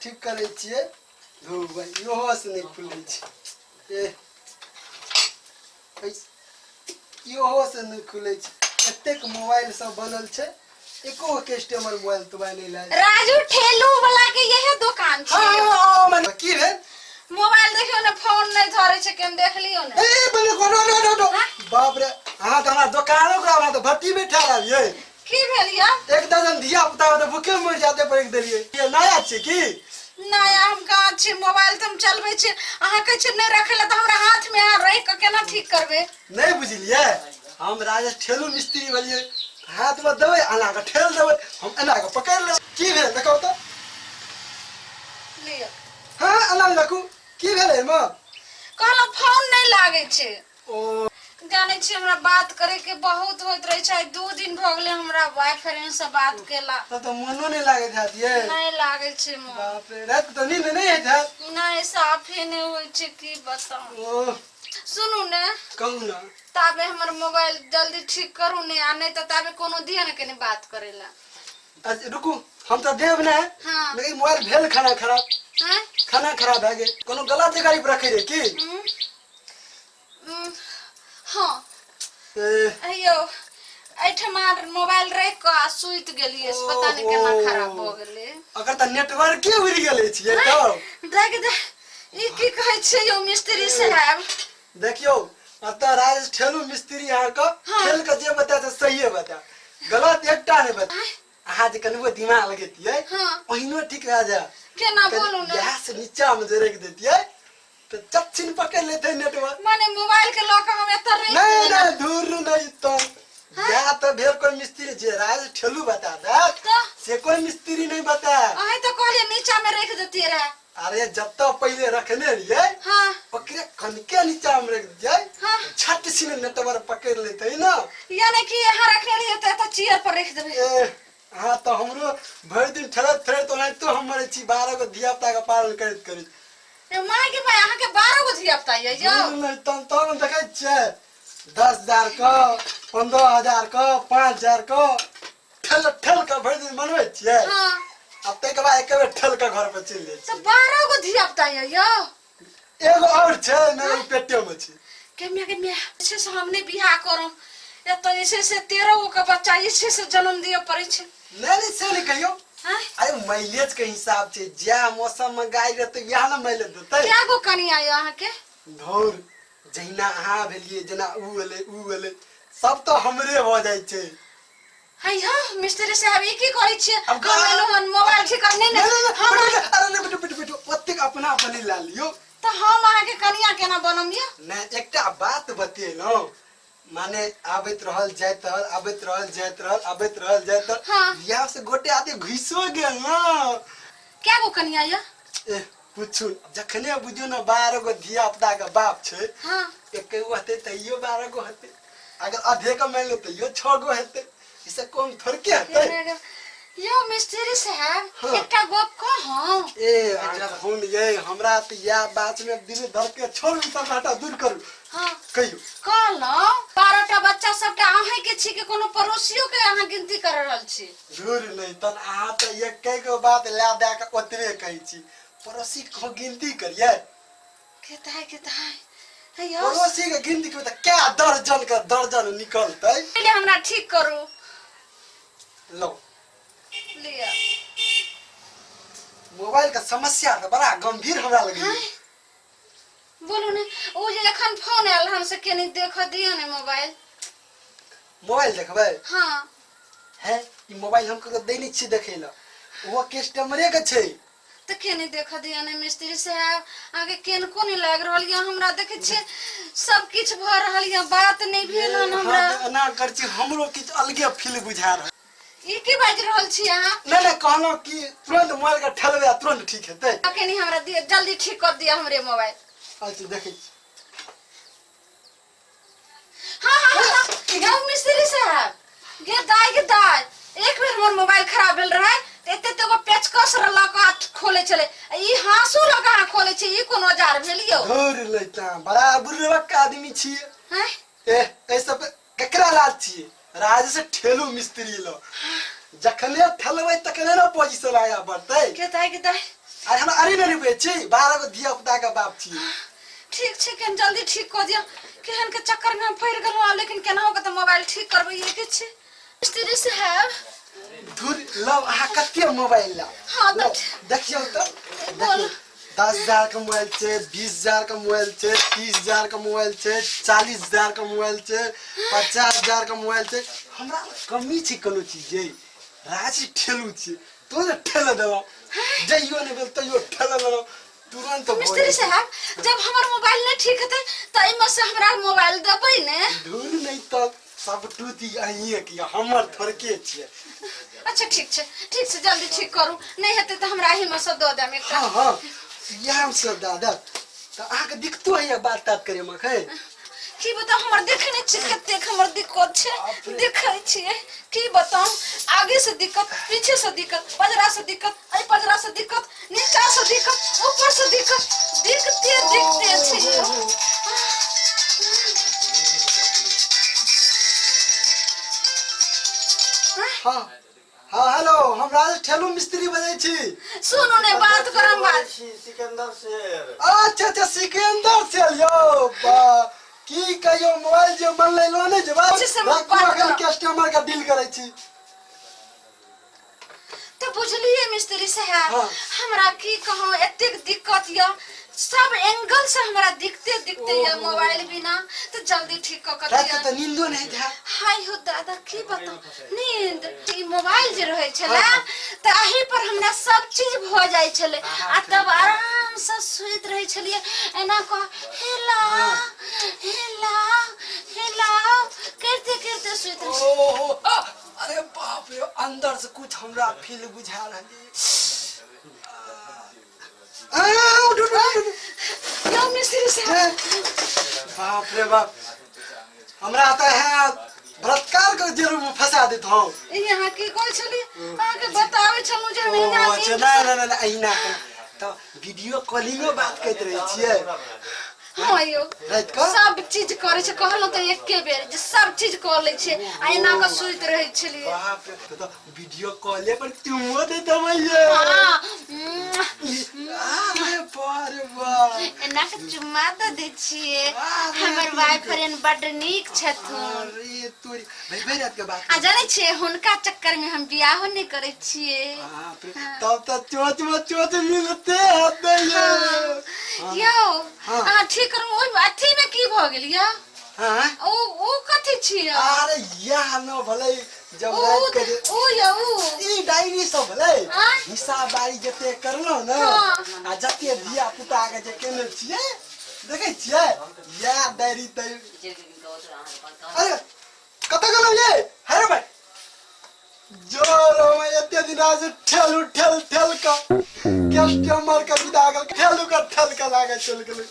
ठीक करै छियै। धू भाइ, इहो से नहि खुलै छै। ए इहो से नहि खुलै छै। एतेक मोबाइल सब बनल छै, एको गो कस्टमर मोबाइल तोबाइल नहि लायल। राजू ठेलू वाला के यहे दोकान छै। हाँ, हाँ, मने की भेल? मोबाइल देखियो ने, फोन नहीं धरे छै, केन देख लियो ने। ए बने कोनो नो नो नो, बाप रे, अहाँ तऽ हमरा दोकानो के हमरा तऽ भट्टी बैठा रहलियै। की भेल या? एक दर्जन धिया पुता तऽ भूखे मरि जाते पर देलियै। ये नया छै की? नया हम कहाँ छी, मोबाइल तऽ हम चलबै छी। अहाँ कहै छी नहि रखै लए, तऽ हमरा हाथ में अहाँ रहि कऽ केना ठीक करबै? नहि बुझलियै, हम राजेश ठेलू मिस्त्री भेलियै। हाथ में देबै, एना कऽ ठेल देबै, हम एना कऽ पकड़ि लेबै। की भेल देखौ तऽ? लिअ। हाँ, एना नहि राखू। की भेल एहिमे? कहलहुँ फोन नहि लागै छै। ओ जानै छी, हमरा बात करे के बहुत होइत रहे छै। 2 दिन भऽ गेलै हमरा बॉयफ्रेंड से बात केला। तब तऽ मोनो नहि लागैत हैत ये? नहि लागै छै मोन। बाप रे, राति तऽ नींद नहि होइत हैत? नहि, साफे नहि होइ छै, की बताउ। ओ सुनू ने। कहू ने। ताबे हमर मोबाइल जल्दी ठीक करू ने, आ नहि तऽ ताबे कोनो दिअ ने कनि बात करे ला। अच्छा रुकू, हम तऽ देब ने। हाँ। लेकिन मोबाइल भेल खाना खराब। हाँ? खाना खराब भए गेल, कोनो गलत जगह पर रखै रहै की? हाँ। ए, यौ, एहिठमा मोबाइल राखि कऽ आ सुति गेलियै, से पता नहि केना खराब भऽ गेलै। अगर तऽ नेटवर्के उड़ि गेल अछि ये तऽ। देख दे, ई की कहै छियै यौ मिस्त्री साहेब? देखियौ, एतऽ राजेश ठेलू मिस्त्री अहाँके हाँ। ठेल के जे बताए से सहिए बताए, गलत एकटा नहि बताए। अहाँ जे कनिबो दिमाग लगेतियै, हाँ। ओहिनो ठीक भए जाए। केना, बोलू ने। इएह से नीचा मे जे राखि देतियै तऽ चपछिन पकड़ि लेतै नेटवर्क। माने मोबाइल के लऽ कऽ हम एतऽ रहि नहीं देबै ने? नहीं, धूर नहीं तो या तो भेल कोई मिस्त्री जे राज ठेलू बता देत तऽ? से कोई मिस्त्री नहीं बताए। अहीं तऽ कहलियै नीचा में रखि देतियै रहे। अरे जब तक पहले रखने रहिए, हाँ। ओकरे कनके नीचा में रख दिए, हाँ। झट सिन नेटवर्क पकड़ लेते ना। यानी कि यहाँ रखने रहिए तऽ एतऽ चेयर पर रखि देबै। ए हाँ, तो हमरो भरि दिन ठेलत फेरत ओनाहितो हम मरै छी, 12 गो धिया पुता के पालन करैत करैत। ए, माय के भाय, अहाँके 12 गो धिया पुता यऽ यौ? नहि, तहन तहन देखै छियै 10,000 के, 15,000 के, 5,000 के ठेल ठेल के भरि दिन मनबै छियै। हाँ। आ ताहिके बाद एके बेर ठेल के घर पर चलि जाइ तऽ छियै। 12 गो धिया पुता यऽ यौ? एगो आओर छै ने, ओ पेटे मे छै। के माय के माय, जे छै से हम नहि बियाह करब। एतऽ जे छै से 13 गो के बच्चा जे छै से जन्म दिअ पड़ै छै। नहि नहि, से नहि कहियौ। आँय? अरे माइलेज के हिसाब छै, जएह मौसम मे गाय रहतै वएह ने माइलेज देतै। कए गो कनिया यऽ अहाँके? धौर, जहिना अहाँ भेलियै, जेना ऊ भेलै, ऊ भेलै, सब तऽ हमरे भऽ जाइ छै। है यौ मिस्त्री साहब, ई की करै छियै? अब हम एलहुँ हन मोबाइल ठीक कर नहि नहि नहि नहि, हम बैठो, बैठो, अरे नहि, बैठो बैठो बैठो, ओतेक अपना बलि लए लियौ। तऽ हम अहाँके कनिया केना बनम यौ? नहि, एकटा बात बतेलहुँ, माने आबैत रहल जाइत रहल, आबैत रहल जाइत रहल, आबैत रहल जाइत रहल। हाँ। बियाह से गोटे आदमी घुसो गेल ना। कए गो कनिया यऽ? ए पूछू, जखने बुझियौ ने 12 गो धिया पुता के बाप छै। हाँ। एक गो हेतै तैयो 12 गो हेतै, अगर अधे के मानि लो तैयो 6 गो हेतै, इसे कम थोड़के हेतै। यौ मिस्त्री साहब, हाँ। एकटा गप कहूँ? ए हम ये हमरा तऽ इएह बात में दिल धर के छोड़ू, सब हटा दूर करू। हाँ। कहियौ। कहलहुँ 12टा बच्चा सबटा अहीं के छी कि कोनो पड़ोसियो के अहाँ गिनती कर रहल छी? झूठ नहि, तहन अहाँ तऽ एके गो बात लए दए कऽ ओतबे कहै छी, पड़ोसी के गिनती करियै? केताय केताय हे यौ। पड़ोसी के गिनती करबै तऽ कै दर्जन के दर्जन निकलतै। पहिले हमरा ठीक करू। लो। लिअ। मोबाइल के समस्या तऽ बड़ा गंभीर हमरा लगैया। आँय? बोलू ने, ओ जे एखन फोन आयल हन से कनि देखऽ दिअ ने मोबाइल। मोबाइल देखबै? हाँ। है, ई मोबाइल हम ककरो दै नहि छियै देखै लए, ओहो कस्टमरे के छै। तऽ केने देखऽ दिअ ने मिस्त्री साहब, अहाँके केनको नहि लागि रहल यऽ। हमरा देखै छियै सब किछु भऽ रहल यऽ, बात नहि भेल हन हमरा। अहाँ तऽ एना करै छी, हमरो किछु अलगे फील बुझा रहल। ई की बाजि रहल छी अहाँ? नहि नहि, कहलहुँ कि तुरंत मोबाइल के ठेलबै आ तुरंत ठीक हेतै। कनि हमरा दिअ, जल्दी ठीक कऽ दिअ हमरे मोबाइल। अच्छा देखै छी। हाँ हाँ हाँ, यौ मिस्त्री साहब, गे दाय गे दाय, एक बेर हमर मोबाइल खराब भेल रहे तऽ एते एते गो पेचकस लऽ कऽ खोले छलै, आ ई हाँसू लऽ कऽ अहाँ खोले छी, ई कोन औजार भेल यौ? धुर लैता, बड़ा बुर्बक आदमी छियै। हैं? ए एहि सब केकरा लाज छियै? राज से ठेलू मिस्त्री लो, जखने ठेलबै तखने ने पोजीशन आगा बढ़तै। के दाय के दाय, अरे हमरा अरे नहि रुपए छी, 12 गो धिया पुता के बाप छी। ठीक छै, केहन जल्दी ठीक कऽ दिअ। केहन के चक्कर में हम पड़ि गेलहुँ, लेकिन केनाहु के तऽ मोबाइल ठीक करबैये के छै। मिस्त्री साहब, धुर लव, अहाँ कते मोबाइल ला? हाँ, तऽ लव, देखियौ तऽ। बोल। देखियौ, 10,000 के मोबाइल छै, 20,000 के मोबाइल छै, 30,000 के मोबाइल छै, 40,000 के मोबाइल छै, 50,000 के मोबाइल छै। हमरा कमी छै कोनो चीज जे राजी ठेलू छियै तो ने ठेल देलहुँ, जइयो नहि भेल तैयो ठेल देलहुँ तुरंत। भऽ मिस्त्री जाइ छै। साहब, जब हमर मोबाइल नहीं ठीक हेतै तऽ एहिमे से हमरा मोबाइल देबै ने? धुर नहि तऽ सब टूटी अहींके यऽ, हमर थोड़के छियै। अच्छा ठीक छै, ठीक छै, जल्दी ठीक करू। नहीं हेतै तऽ हमरा एहिमे से दऽ देब एकटा। हँ हँ, इएह सब दऽ देब। तऽ अहाँके दिक्कतो होइए बात तात करैमे एखन? की बताउ, हमर देखै नहि छियै कतेक हमर दिक्कत छै? बाप रे। देखै छियै, की बताउ, आगे से दिक्कत, पीछे से दिक्कत, पजरा से दिक्कत, एहि पजरा से दिक्कत, नीचा से दिक्कत, ऊपर से दिक्कत, दिक्कते दिक्कते छै यौ। हँ हँ, हेलो, हम राजेश ठेलू मिस्त्री बजै छी। सुनू ने, बात करम बात। छी सिकंदर शेर। अच्छा अच्छा, सिकंदर से यौ, बा की कहियो, मोबाइल जे बनलै लो नहि जेबै। अच्छा, से राखू, बात अखन करब। कस्टमर के डील करै छी। तऽ बुझलियै मिस्त्री साहब? हाँ। हमरा की कहूँ, एतेक दिक्कत यऽ, सब एंगल से हमरा दिक्कते दिक्कते यऽ। ओहो। मोबाइल बिना तऽ जल्दी ठीक कऽ के रात के दिअ। तऽ नींदो नहि हैत। हाय हो दादा, की बताउ, नींद, ई मोबाइल जे रहै छलै हाँ। तऽ एहि पर हमरा सब चीज भऽ जाइ छलै आ तब आराम से सुति रहै छलियै, एना कऽ हेला हेला हेला करिते करिते सुति रहै छलियै। ओहो, आ, अरे बाप रे, अंदर से कुछ हमरा फील बुझा रहल आ, उठ, उठ, उठ, उठ। यौ मिस्त्री साहब। बाप रे बाप, हमरा तऽ है बलात्कार के जेल में फंसा देत हूँ। ई अहाँ की कहै छलियै? अहाँके बताबै छलहुँ जे हम ओ एना अच्छा, नींद नहि नहि नहि, अहिना तऽ वीडियो कॉलिंगो बात करैत रहै छियै? हाँ यौ। राति कऽ? सब चीज करै छै, कहलहुँ तऽ एके बेर जे सब चीज कऽ लै छियै आ एना कऽ सुति रहै छलियै। बाप रे, तऽ वीडियो कॉले पर चुमो देत हमैये? हाँ। अरे बाप रे बाप। एना कऽ चुम्मा दऽ दै छियै। अरे हमर तोरी। बॉयफ्रेंड बड्ड नीक छथुन। अरे तोरी, भाई भाई, रात के बात। आ जानै छियै, हुनका चक्कर में हम बियाहो नहि करै छियै। बाप रे, तब तऽ चोच में चोच मिलते हेतै ये। यौ। हाँ। अहाँ ठीक करू, ओहि अथी में की भऽ गेल यौ? हाँ? ओ कथी छियै? अरे यह न भलै जब ओ रात के जे ओ यौ, ओ ई डायरी सब भलै। आँय? हिसाब बारी जते करलहुँ ने हाँ। आ जते धिया पुता के जे केने छियै, देखै छियै इएह डायरी। तऽ अरे कतऽ गेलहुँ ये? हरे भाई, जोर हम एते दिन आज ठेलू ठेल ठेल कऽ कस्टमर के विदा गेल, ठेलू के ठेल के लागे चलि गेलै।